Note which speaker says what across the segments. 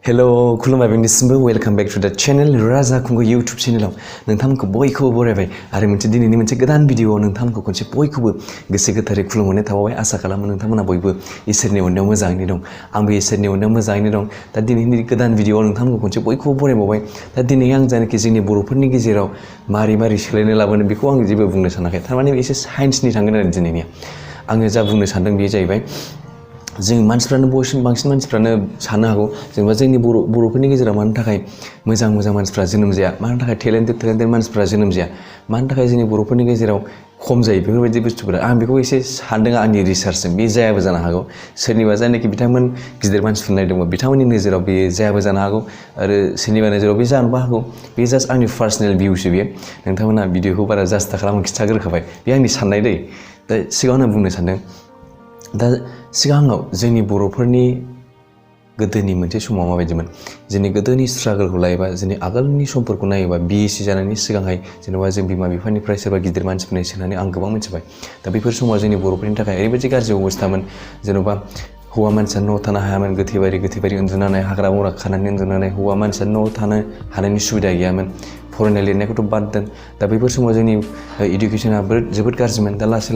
Speaker 1: hello खुलुमबाय बेनिसिमबो welcome back to द channel राजा खुंगुर यूट्यूब चेनेलाव नोंथांमोनखौ बयखौबो बरायबाय आरो दिनैनि मोनसे गोदान भिडिअआव नोंथांमोनखौ खनसे बयखौबो गोसो गोथारै खुलुमहरनाय थाबाय आसा खालामो नोंथांमोना बयबो इसोरनि अननायाव मोजाङैनो दं आंबो इसोरनि अननायाव मोजाङैनो दं दा दिनैनि गोदान भिडिअआव नोंथांमोनखौ खनसे बयखौबो बरायबावबाय दा दिनै आं जानाखि जोंनि बर'फोरनि गेजेराव मारै सोलायनाय लाबोनो बेखौ आं जेबो बुंनो सानाखै थारमाने एसे साइन्सनि थांगोन आरो दिनैनिया आङो जा बुंनो सानदों बे जाहैबाय जों मानसिफ्रानो बांसिन मानसिफ्रानो साननो हागौ जेनेबा जोंनि बर'फोरनि गेजेराव मानि थाखाय मोजां मानसिफ्रा जोनोम जाया मानि थाखाय टेलेन्टेड मानसिफ्रा जोनोम जाया मानि थाखाय जोंनि बर'फोरनि गेजेराव खम जायो बेफोरबायदि बुस्थुफोरा आं बेखौ एसे सानदों आंनि रिसार्चजों बे जायाबो जानो हागौ सोरनिबा जायनाखि बिथांमोन गिदिर मानसिफोर नायदोंमोन बिथांमोननि नोजोराव बे जायाबो जानो हागौ आरो सोरनिबा नोजोराव बे जानोबो हागौ बे जास्ट आंनि पार्सनेल भिउसो बेयो नोंथांमोना भिडिअखौ बारा जास्ता खालामनो खिथाग्रोखाबाय बे आंनि साननाय दै दा सिगाङाव आं बुंनो सानदों दा सिगाङाव जोंनि बर'फोरनि गोदोनि मोनसे समाव माबायदिमोन जोंनि गोदोनि स्ट्रागलखौ लायोबा जोंनि आगोलनि समफोरखौ नायोबा बिएससि जानायनि सिगांहाय जेनेबा जों बिमा बिफानिफ्राय सोरबा गिदिर मानसिफोरनि सोंनानै आं गोबां मिथिबाय दा बेफोर समाव जोंनि बर'फोरनि थाखाय ओरैबायदि गाज्रि अबस्थामोन जेनेबा हौवा मानसिया न' थानो हायामोन गोथै बारि उन्दुनानै हाग्रा बंग्रा खानानै उन्दुनानै हौवा मानसिया न' थानो हानायनि सुबिदा गैयामोन फरायनाय लिरनायखौथ' बाद दोन दा बेफोर समाव जोंनि इडुकेसना जोबोद गाज्रिमोन दा लासै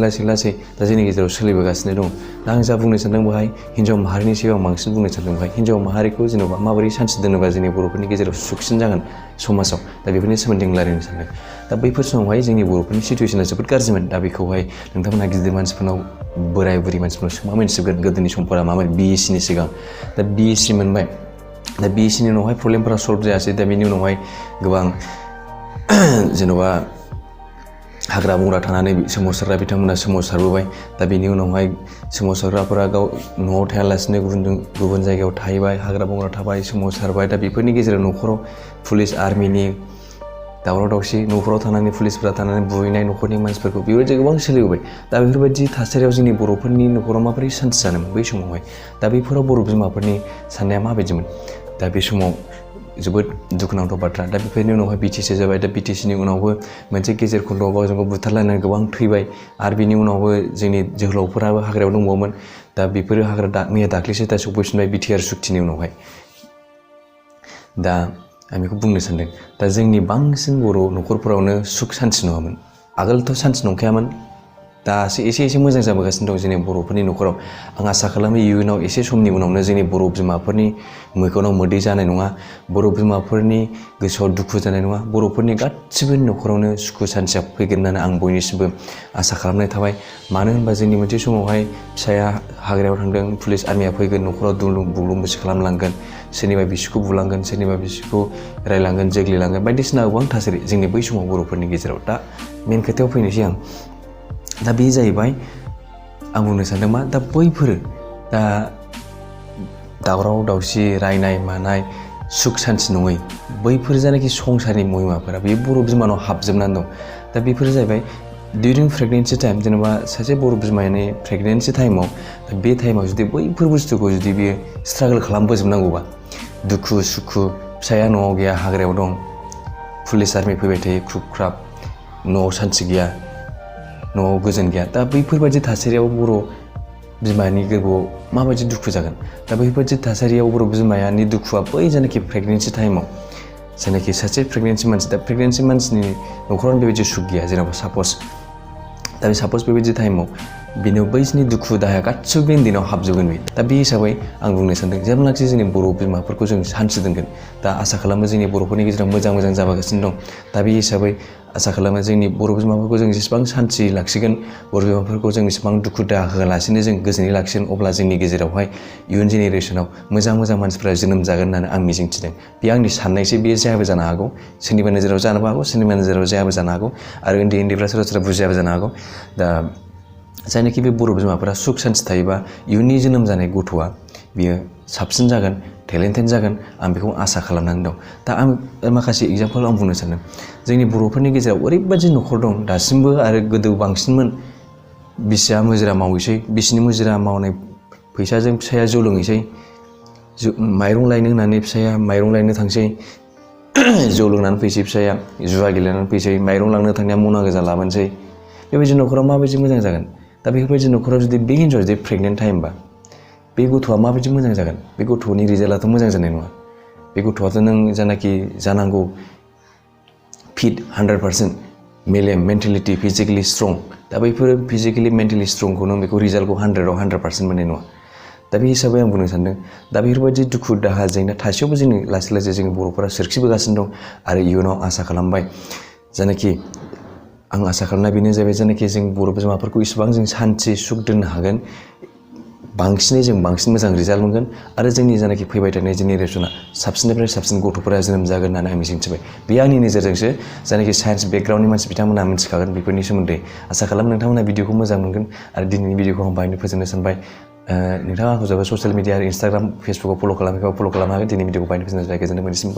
Speaker 1: दा जोंनि गेजेराव सोलिबोगासिनो दं दा आं जा बुंनो सानदों बेहाय हिन्जाव माहारिनि सायाव आं बांसिन बुंनो सानदों बेहाय हिन्जाव माहारिखौ जेनेबा माबोरै सान्थि दोनोबा जोंनि बर'फोरनि गेजेराव सुखसिन जागोन समाजाव दा बेफोरनि सोमोन्दै आं रायलायनो सानदों दा बैफोर समावहाय जोंनि बर'फोरनि सिटुवेसना जोबोद गाज्रिमोन दा बेखौहाय नोंथांमोनहा गिदिर मानसिफोरनाव बोराय बुरि मानसिफोरनाव सोंबा मोनथिगोन गोदोनि समफोरा मामोन बिएससिनि सिगां दा बिएससि मोनबाय दा बिएससिनि उनावहाय प्रब्लेमफोरा सल्भ जायासै दा बेनि उनावहाय गोबां जेन'बा हाग्रा बंग्रा थानानै सोमावसारग्रा बिथांमोना सोमावसारबोबाय दा बेनि उनावहाय सोमावसारग्राफोरा गाव न'आव थायालासिनो गुबुन जायगायाव थाहैबाय हाग्रा बंग्रा थाबाय सोमावसारबाय दा बेफोरनि गेजेराव न'खराव पुलिस आर्मिनि दावराव दावसि न'खराव थानानै पुलिसफोरा थानानै बुहैनाय न'खरनि मानसिफोरखौ बेबायदि गोबां सोलिबोबाय दा बेफोरबायदि थासारियाव जोंनि बर'फोरनि न'खराव माबोरै सान्थि जानोमोन बै समावहाय दा बेफोराव बर' बिमाफोरनि साननाया माबायदिमोन दा बे समाव जोबोद दुखुनांथाव बाथ्रा दा बेफोरनि उनावहाय बिटिसि जाबाय दा बिटिसिनि उनावबो मोनसे गेजेर खन्द'आव गावजों गाव बुथारलायनानै गोबां थैबाय आरो बिनि उनावबो जोंनि जोहोलावफोराबो हाग्रायाव दंबावोमोन दा बेफोरो मैया दाख्लैसो दा सफैफिनबाय बिटिआर सुक्तिनि उनावहाय दा आं बेखौ बुंनो सानदों दा जोंनि बांसिन बर' न'खरफोरावनो सुख सान्थि नङामोन आगोलथ' सान्थि नंखायामोन दासो एसे मोजां जाबोगासिनो दं जोंनि बर'फोरनि न'खराव आं आसा खालामो इयुनाव एसे समनि उनावनो जोंनि बर' बिमाफोरनि मोखाङाव मोदै जानाय नङा बर' बिमाफोरनि गोसोआव दुखु जानाय नङा बर'फोरनि गासिबो न'खरावनो सुखु सान्थिया फैगोन होननानै आं बयनिसिमबो आसा खालामनाय थाबाय मानो होनबा जोंनि मोनसे समावहाय फिसाया हाग्रायाव थांदों पुलिस आर्मिया फैगोन न'खराव बुग्लुं बुसि खालामलांगोन सोरनिबा बिसिखौ बुलांगोन सोरनिबा बिसिखौ रायलांगोन जोग्लिलांगोन बायदिसिना गोबां थासारि जोंनि बै समाव बर'फोरनि गेजेराव दा मेन खोथायाव फैनोसै आं दा बे जाहैबाय आं बुंनो सानदों मा दा बैफोरो दा दावराव दावसि रायनाय मानाय सुख सान्थि नङै बैफोर जायनाखि संसारनि महिमाफोरा बे बर' बिमानाव हाबजोबनानै दं दा बेफोर जाहैबाय डिउरिं प्रेगनेन्सि टाइम जेनेबा सासे बर' बिमानि प्रेगनेन्सि टाइमाव बे टाइमाव जुदि बैफोर बुस्थुखौ जुदि बियो स्ट्रागल खालामबोजोबनांगौबा दुखु सुखु फिसाया न'आव गैया हाग्रायाव दं पुलिस आर्मि फैबाय थायो ख्रुब ख्राब न'आव सान्थि गैया न'आव गोजोन गैया दा बैफोरबायदि थासारियाव बर' बिमानि गोरबोआव माबायदि दुखु जागोन दा बैफोरबायदि थासारियाव बर' बिमानि दुखुआ बै जायनाखि प्रेगनेन्सि टाइमाव जायनाखि सासे प्रेगनेन्सि मानसि दा प्रेगनेन्सि मानसिनि न'खरावनो बेबायदि सुख गैया जेनेबा सापस बेबायदि टाइमाव बेनो बैसिनि दुखु दाहाया गासिबो बे दिनाव हाबजोबगोन बे दा बे हिसाबै आं बुंनो सानदों जेब्लानाखि जोंनि बर' बिमाफोरखौ जों सान्थि दोनगोन दा आसा खालामो जोंनि बर'फोरनि गेजेराव मोजां जाबोगासिनो दं दा बे हिसाबै आसा खालामो जोंनि बर' बिमाफोरखौ जों जेसेबां सान्थि लाखिगोन बर' बिमाफोरखौ जों जेसेबां दुखु दाहा होआलासिनो जों गोजोनै लाखिगोन अब्ला जोंनि गेजेरावहाय इयुन जेनेरेसनाव मोजां मानसिफ्रा जोनोम जागोन होननानै आं मिजिंथिदों बे आंनि साननायसो बे जायाबो जानो हागौ सोरनिबा नोजोराव जानोबो हागौ सोरनिबा नोजोराव जायाबो जानो हागौ आरो उन्दैफ्रा सोरबा बुजियाबो जानो हागौ दा जायनाखि बे बर' बिमाफोरा सुख सान्थि थायोबा इयुननि जोनोम जानाय गथ'आ बियो साबसिन जागोन टेलेन्टेड जागोन आं बेखौ आसा खालामनानै दं दा आं माखासे एग्जाम्पल आं बुंनो सानदों जोंनि बर'फोरनि गेजेराव ओरैबायदि न'खर दं दासिमबो आरो गोदो बांसिनमोन बिसिया मुजिरा मावहैसै बिसिनि मुजिरा मावनाय फैसाजों फिसाया जौ लोंहैसै माइरं लायनो होननानै फिसाया माइरं लायनो थांसै जौ लोंनानै फैसै फिसाया जुवा गेलेनानै फैसै माइरं लांनो थांनाया मना गोजा लाबोनोसै बेबायदि न'खराव माबायदि मोजां जागोन दा बेफोरबायदि न'खराव जुदि बे हिन्जावआ जुदि प्रेगनेन्ट टाइमबा बे गथ'आ माबायदि मोजां जागोन बे गथ'नि रिजाल्टआथ' मोजां जानाय नङा बे गथ'आथ' नों जानाखि जानांगौ फिट 100% मेलेम मेन्टेलिटि फिजिकेलि स्ट्रं दा बैफोर फिजिकेलि मेन्टेलि स्ट्रंखौ नों बेखौ रिजाल्टखौ 100आव 100% मोननाय नङा दा बे हिसाबै आं बुंनो सानदों दा बेफोरबायदि दुखु दाहा जेंना थासेयावबो जोंनि लासै लासै जोंनि बर'फोरा सोरखिबोगासिनो दं आरो इयुनाव आसा खालामबाय जानाखि आं आसा खालामनाय बेनो जाबाय जानाखि जों बर' बिमाफोरखौ इसेबां जों सान्थि सुख दोननो हागोन बांसिनै जों बांसिन मोजां रिजाल्ट मोनगोन आरो जोंनि जानाखि फैबाय थानाय जेनेरेसना साबसिननिफ्राय साबसिन गथ'फोरा जोनोम जागोन होननानै आं मिजिंथिबाय बे आंनि नोजोरजोंसो जानाखि साइन्स बेकग्राउन्डनि मानसि बिथांमोनहा मिथिखागोन बेफोरनि सोमोन्दै आसा खालामो नोंथांमोना भिडिअखौ मोजां मोनगोन आरो दिनैनि भिडिअखौ आं बाहायनो फोजोबनो सानबाय नोंथाङा आंखौ जाबाय ससियेल मिडिया आरो इन्स्टाग्राम फेसबुकआव फल' खालामोबा फल' खालामनो हागोन दिनैनि भिडिअखौ बाहायनो फोजोबनो सानबाय गोजोननाय मोनसिम